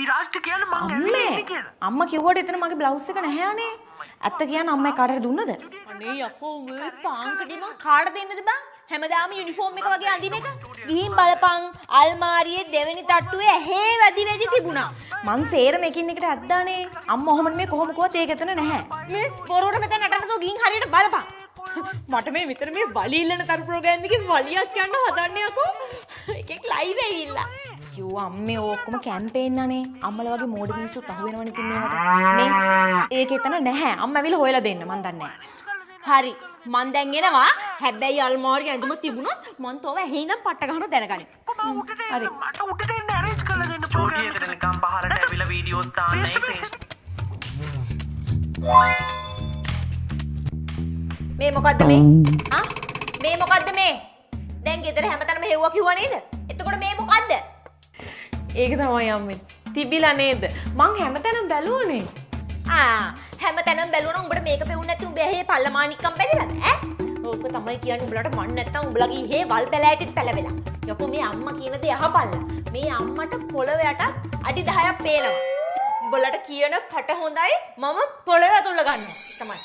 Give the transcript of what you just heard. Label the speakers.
Speaker 1: විරාජ්ට කියන්න මං ඇවිල්ලා
Speaker 2: අම්මේ
Speaker 1: ඉන්නේ කියලා.
Speaker 2: අම්මා කිව්වට එතන මගේ බ්ලවුස් එක නැහැ අනේ. ඇත්ත කියන්න අම්මා ඒ කාට හරි දුන්නද?
Speaker 3: අනේ යකෝ මේ පාංකඩේ මං කාට දෙන්නද බං? හැමදාම යුනිෆෝම් එක වගේ අඳින එක. ගිහින් බලපන් අල්මාරියේ දෙවෙනි තට්ටුවේ ඇහේ වැදි වැදි තිබුණා.
Speaker 2: මං සේරම එකින් එකට ඇද්දානේ. අම්මා ඔහොම නෙමෙයි කොහොම කිව්වත් ඒක එතන නැහැ.
Speaker 3: මේ බොරුවට මෙතන නටන්න තෝ ගිහින් හරියට බලපන්. මට මේ විතර මේ බලි ඉල්ලන තරු ප්‍රෝග්‍රෑම් එකේ වලියක් යන්න හදන්නේ යකෝ. එකෙක් ලයිව් ඇවිල්ලා.
Speaker 2: කිව්වා අම්මේ ඔය ඔක්කොම කැම්පේන් අනේ. අම්මලා වගේ මෝඩ මිනිස්සුත් අහු වෙනවනේ ඉතින් මේවට. මේ ඒක එතන නැහැ. අම්මා ඇවිල්ලා හොයලා දෙන්න මං දන්නේ නැහැ.
Speaker 3: හරි මං දැන් එනවා. හැබැයි අල්මාරිය ඇඳුම තිබුණොත් මං තෝව ඇහි ඉඳන් පට්ට ගහනවා දැනගනි.
Speaker 1: මම උඩට එන්න
Speaker 2: හරි.
Speaker 1: මට උඩට එන්න ඇරේන්ජ් කරලා දෙන්න
Speaker 4: ස්ටුඩියෝ
Speaker 1: ප්‍රෝග්‍රෑම්
Speaker 4: එකට
Speaker 1: එකට.
Speaker 4: නිකන් පහලට ඇවිල්ලා වීඩියෝස් දාන්න
Speaker 1: ෆේස් ටු
Speaker 4: ඉතින්.
Speaker 1: ෆේස්.
Speaker 3: මේ මොකද්ද මේ? ආ මේ මොකද්ද මේ? දැන් ගෙදර හැමතැනම හෙව්වා කිව්වා නේද? එතකොට මේ මොකද්ද?
Speaker 2: ඒක තමයි අම්මේ. තිබිලා නේද? මං හැමතැනම බැලුවනේ.
Speaker 3: ආ හැමතැනම බැලුවා නම් උඹට මේක පෙවුන්නේ නැති උඹ ඇහි පල්ලමානික්කම් බැඳිලාද ඈ? ඕක තමයි කියන්නේ උඹලට මන් නැත්තම් උඹලගේ ඉහේ වල් පැලෑටිත් පැලවෙලා. යකෝ මේ අම්මා කියන දේ අහපල්ලා. මේ අම්මට පොළව යටත් අඩි 10ක් පේනවා. උඹලට කියන කට හොඳයි මම පොළව ඇතුළ ගන්නවා. තමයි.